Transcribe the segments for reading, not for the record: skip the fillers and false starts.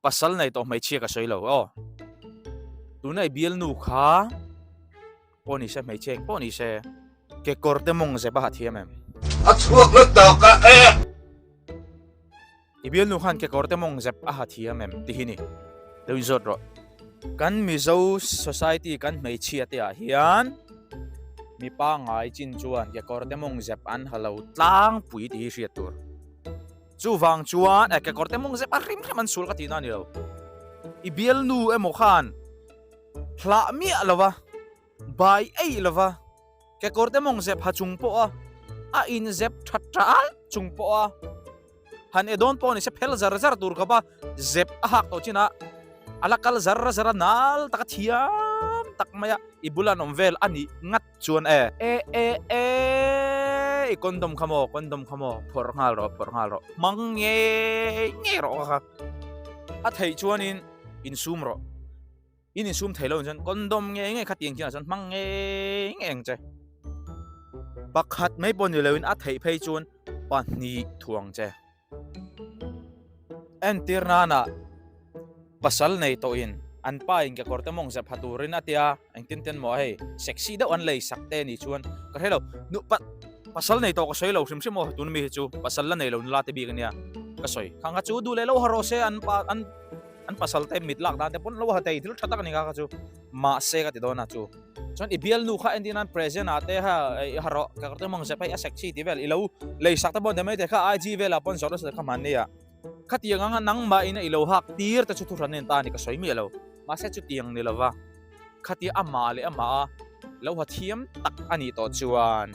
Pasal nei tawh hmeichhia ka sawi lo aw. Tuna i bialnu kha pawh ni se hmeichhia eng pawh ni se kekawr te mawng zep a ha thiam em? A chhuak la tak a e. I bialnu khan kekawr te mawng zep a ha thiam em ti hi ni lo inzawt rawh. Kan Mizo society kan hmeichhia te ah hian mi pangngai chin chuan kekawr te mawng zep an ha lo tlangpui tih hi hriat tur. Chuvang chuan eh kekawr te mawng zep a hrim hrim an sul ka tihna a ni lo. I bialnu emaw khan hlah miah lova, bai eih lova, kekawr te mawng zep ha chung pawha a inzep tha tal chung pawha han e dawn pawh ni se phel zar zar tur khawpa zep a hak tawh chinah a la kal zar zar a nal taka thiam tak maia i bula an awm vel a nih ngat Chuan e. E e e i condom kha maw condom kha maw phawrh nghal rawh phawrh nghal rawh hmang ngei ngei rawh ka kha a theih chuanin insum rawh in insum thei lo chuan condom ngei ngei kha tiang chian ah chuan hmang ngei ngei ang che pakhat mai pawh ni loin a theih phei chuan pahnih thuang che. Entir nana pasal nei tawhin an pa in kekawr te mawng zep ha turin a tia engtin ten maw hei sexy deuh an lei sak te ni chuan ka hre lo nu pa pasal nei tawh ka sawi lo hrim hrim aw tun mi hi chu pasal la nei lo nula te bik ania ka sawi khang kha chu duh leh lo ha rawh se an pa an an pasal te mit lak dan te pawn lo ha thei thil tha tak a ni kha kha chu mahse ka ti dawn a chu. Chuan i bialnu kha entir nan present ah te kha i ha rawh ka te mawng zep hei a sexy tih vel i lo lei sak te pawh ni mai thei kha IG velah pawn zawrh nasa kha hman nia. Khatiang anga nangmah in a i lo hak tir te chu thuhran en ta a ni ka sawi miah lo. Mahse chutiang ni lova khatia amah leh amah a lo ha thiam tak a nih tawh chuan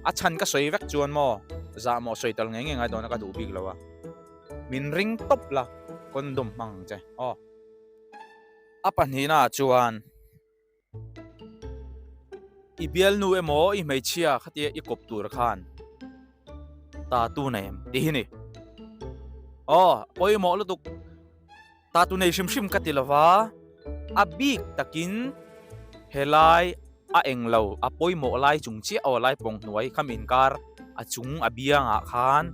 a chhan ka sawi vek chuan maw zah maw sawi tal ngei ngei ngai dawn a ka duh bik lo a. Min ring tawp la condom hmang ang che aw. A pahnihnaah chuan i bialnu emaw i hmeichhia khatia i kawp tur khan tatu nei em tih hi ni. Aw, pawimawh lutuk tatu nei hrim hrim ka ti lova, a bik takin helai a eng lo a pawimawh lai chung chiah aw lai pawng hnuai kham inkar a chung a biangah khan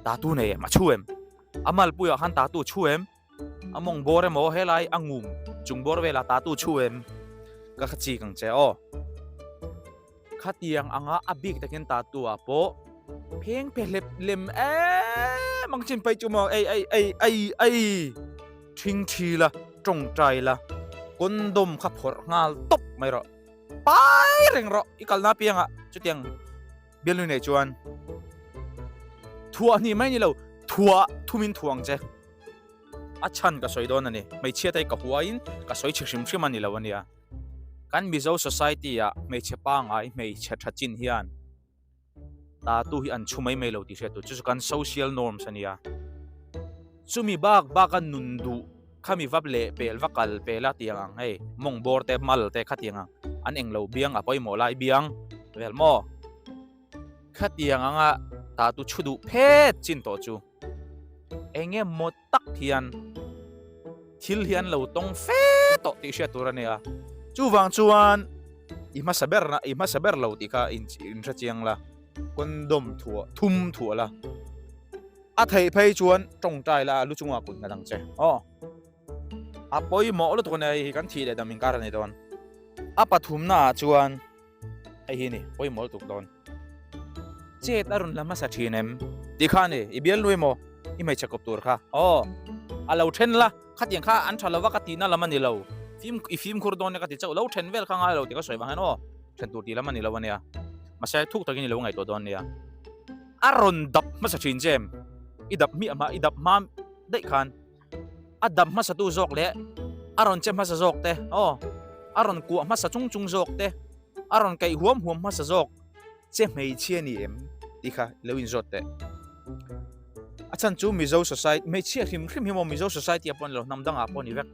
tatu nei em a chhu em a malpuiah khan tatu chhu em. A mawng bawr emaw helai a ngum chung bawr velah tatu chhu em ka kha chik ang che aw. Khatiang anga a bik takin tatu ah pawh pheng pe hlep lem em ang chin pai chu maw ei ei ei ei ei thing thi la tawngtai la condom kha phawrh nghal tawp mai rawh pai reng rawh i kalna apiangah chutiang bialnu nei chuan thuah hnih mai ni lo thuah thumin thuang che. A chhan ka sawi dawn a ni. Hmeichhia te hi ka huaiin ka sawi chhe hrim hrim a ni lo a nia. Kan Mizo society ah hmeichhe pangngai hmeichhe tha chin hian tatu hi an chhu mai mai lo tih hriat tur. Chu chu kan social norms a nia. Chumi bak baka nun duh khami va leh pel va kal pel a tiang ang hei mawng bawr te mal te khatiang ang an englo biang a pawimawh lai biang vel maw? Khatiang anga tatu chhu duh phet chin tawh chu. Enge maw tak hian thil hi an lo tawng fe tawh tih hriat tur a nia. Chuvang chuan i hmasa ber na i hmasa ber lo tih kha in hre chiang la, condom thuah thum thuah la, a theih phei chuan tawngtai la lu chungah kut nghat ang che aw. A pawimawh lutuk a nia hei hi kan thih leh dam inkar a ni dawn. A pathumna ah chuan. Hei hi ni, pawimawh lutuk dawn. Chet a rawn la hmasa thin em? Tih kha a ni, i bialnu emaw i hmeichhe kawp tur kha. Aw, a lo then la, khatiang kha an tha lova ka tihna lam a ni lo. Fim, i fimkhur dawn nia ka ti chauh, lo then vel kha ngai lo tih ka sawi vang hian aw, then tur tih lam a ni lo a nia. Mahse, thuk takin i lo ngaihtuah dawn nia. A rawn dap hmasa thin che em? I dap hmiah hma, i dap hma daih khan. A dam hmasatu zawk leh a rawn che hmasa zawk te, aw, a rawn kuah hmasa chung chung zawk te, a rawn kaih huam huam hmasa zawk che hmeichhia ni em tih kha lo inzawt teh. A chhan chu Mizo society, hmeichhia hrim hrim hi maw Mizo society ah pawh a ni lo, hnam dangah pawh a ni vek.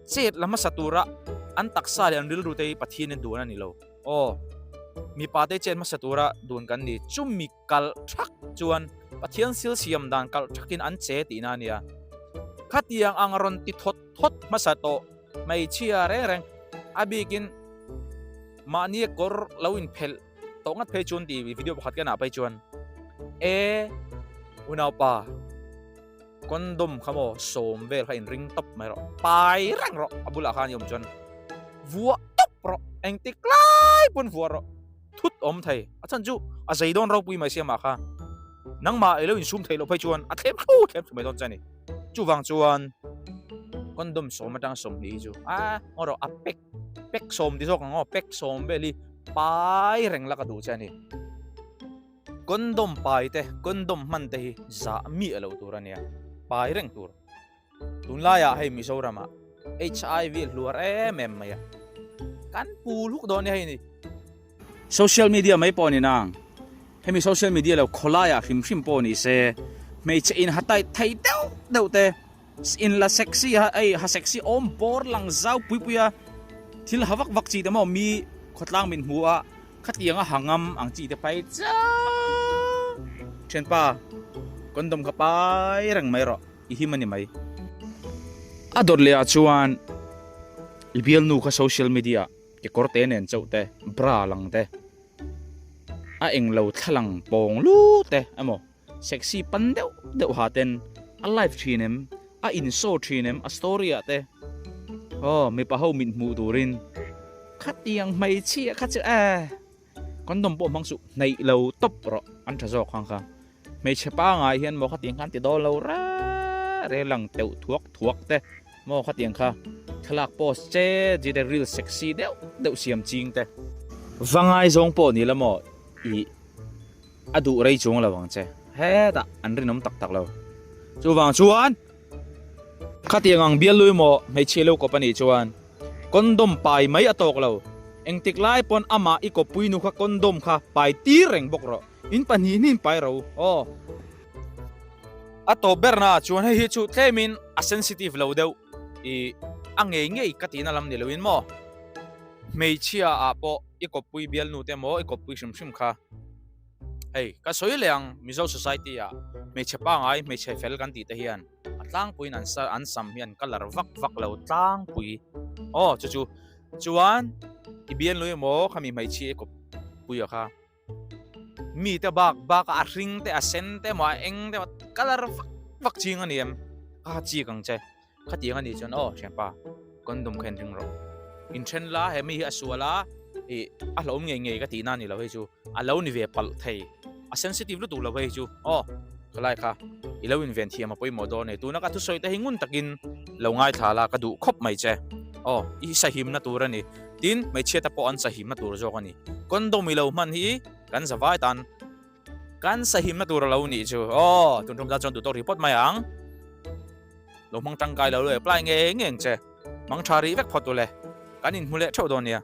Chet la hmasa tura an taksa leh an rilru te hi Pathianin duan a ni lo. Aw, mipa te chet hmasa tura duan kan ni. Chumi kalh thak chuan Pathian sil siam dan kalh thakin an che tihna a nia. Khatiang ang rawn ti thawt thawt hmasa tawh hmeichhia reng reng a bikin mahni kawr lo inphelh tawh ngat phei chuan tih video pakhat ka enah phei chuan e unaupa. Condom kha maw sawm vel kha inring tawp mai rawh, pai reng rawh a bulah khan i awm chuan vuah tawp rawh, engtik lai pawn vuah rawh, thut awm thei, a chhan chu a zei dawn ropui mai sia mah kha, nangmah i lo insum theih loh phei chuan a thlem thlu thlem thlu mai dawn che a ni. Chuvang chuan condom sawm atanga 20 hi chu a ngaw rawh a pack pack sawm ti zawk ang aw, pack sawm vel hi pai reng la ka duh che a ni. Condom pai te, condom hman te hi zah miah lo tur a nia, pai reng tur. Tunlaiah hei Mizoramah HIV a hluar em em mai a, kan pul huk dawn nia hei ni. Social media mai pawh a ni nang, hemi social media lo khawlaiah hrim hrim pawh ni se, hmeichhe in ha tight thei deuh deuh te, in la sexy ha ei ha sexy awm bawr lang zau pui pui a, thil ha vak vak chi te maw mi khawtlang min hmu a, Khatiang a ha ngam ang chi te phai chiang. Thianpa, condom kha pai reng mai rawh, i him a ni mai. A dawt leh ah chuan i bialnu kha social media kekawr te nen chauh te, bra lang te, a englo thlalang pawng lu te emaw sexy pan deuh deuh ha ten a live thin em, a in show thin em, a story ah te aw mipa ho mit hmuh turin khatiang hmeichhia kha chu eh condom pawh hmang suh hnaih lo tawp rawh an tha zawk ang kha hmeichhe pangai hian maw khatiang khan ti dawn lo re re lang teuh thuak thuak te maw khatiang kha thlalak post che chi te reel sexy deuh deuh siam ching te va ngaizawng pawh ni la maw ih. A duh rei chuang lo ang che. Hetah an rinawm tak tak lo. Chuvang chuan khatiang ang bialui maw hmeichhia lo kawp a nih chuan condom pai mai a tawk lo. Engtik lai pawn amah i kawppui nu kha condom kha pai tir reng bawk rawh. In pahnih hnin pai ro aw. A tawp berna ah chuan hei hi chu tlemin a sensitive lo deuh i a ngei ngei ka tihna lam ni loin maw hmeichhia ah pawh i kawppui bialnu te maw i kawppui hrim hrim kha hei ka sawi leh ang Mizo society ah hmeichhe pangai hmeichhe fel kan tih te hian a tlangpuiin an sa an sam hi an colour vak vak lo tlangpui aw chu chu chuan i bialnu emaw khami hmeichhia i kawppui a kha mi te bak bak a hring te a sen te emaw a eng te emaw colour vak vak ching a ni em kha chik ang che. Khatiang a nih chuan aw thianpa condom kha in ring rawh. Inthen la he mi hi a sual a ih a hlauhawm ngei ngei ka tihna a ni lo hei chu a lo ni ve palh thei a sensitive lutuk lo hei chu aw khalai kha i lo inven thiam a pawimawh dawn e tuna ka thusawi te hi ngun takin lo ngaithla la ka duh khawp mai che aw i sahimna tur a ni tin hmeichhia te pawh an sahimna tur zawk a ni condom i lo hman hi kan zavai tan Kan sahimna tur a lo nih chu. Aw, tun tum tan chuan duh tawk report mai ang. Lo hmang tangkai lo lo apply ngei ngei ang che. Hmang tha rih vek phawt ule. Kan inhmu leh theuh dawn nia.